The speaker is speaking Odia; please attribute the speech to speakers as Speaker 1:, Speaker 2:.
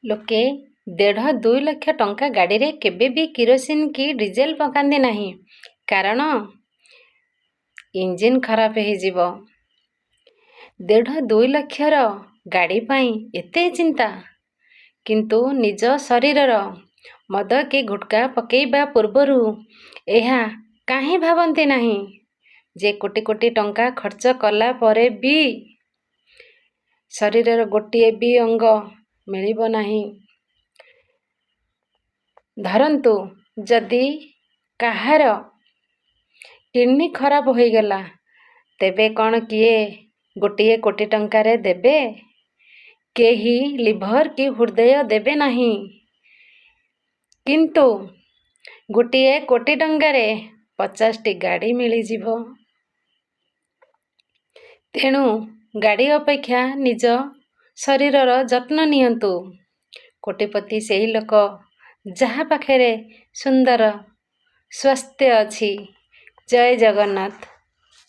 Speaker 1: ଲୋକେ 1.5-2 ଲକ୍ଷ ଟଙ୍କା ଗାଡ଼ିରେ କେବେ ବି କିରୋସିନ କି ଡିଜେଲ ପକାନ୍ତି ନାହିଁ, କାରଣ ଇଞ୍ଜିନ୍ ଖରାପ ହେଇଯିବ। 1.5-2 ଲକ୍ଷର ଗାଡ଼ି ପାଇଁ ଏତେ ଚିନ୍ତା, କିନ୍ତୁ ନିଜ ଶରୀରର ମଦ କି ଗୁଟ୍ଖା ପକାଇବା ପୂର୍ବରୁ ଏହା କାହିଁ ଭାବନ୍ତି ନାହିଁ ଯେ କୋଟି କୋଟି ଟଙ୍କା ଖର୍ଚ୍ଚ କଲା ପରେ ବି ଶରୀରର ଗୋଟିଏ ବି ଅଙ୍ଗ ମିଳିବ ନାହିଁ। ଧରନ୍ତୁ, ଯଦି କାହାର କିଡ଼ନୀ ଖରାପ ହୋଇଗଲା, ତେବେ କ'ଣ କିଏ 1 କୋଟି ଟଙ୍କାରେ ଦେବେ? କେହି ଲିଭର କି ହୃଦୟ ଦେବେ ନାହିଁ, କିନ୍ତୁ 1 କୋଟି ଟଙ୍କାରେ 50ଟି ଗାଡ଼ି ମିଳିଯିବ। ତେଣୁ ଗାଡ଼ି ଅପେକ୍ଷା ନିଜ ଶରୀରର ଯତ୍ନ ନିଅନ୍ତୁ। କୋଟିପତି ସେହି ଲୋକ, ଯାହା ପାଖରେ ସୁନ୍ଦର ସ୍ୱାସ୍ଥ୍ୟ ଅଛି। ଜୟ ଜଗନ୍ନାଥ।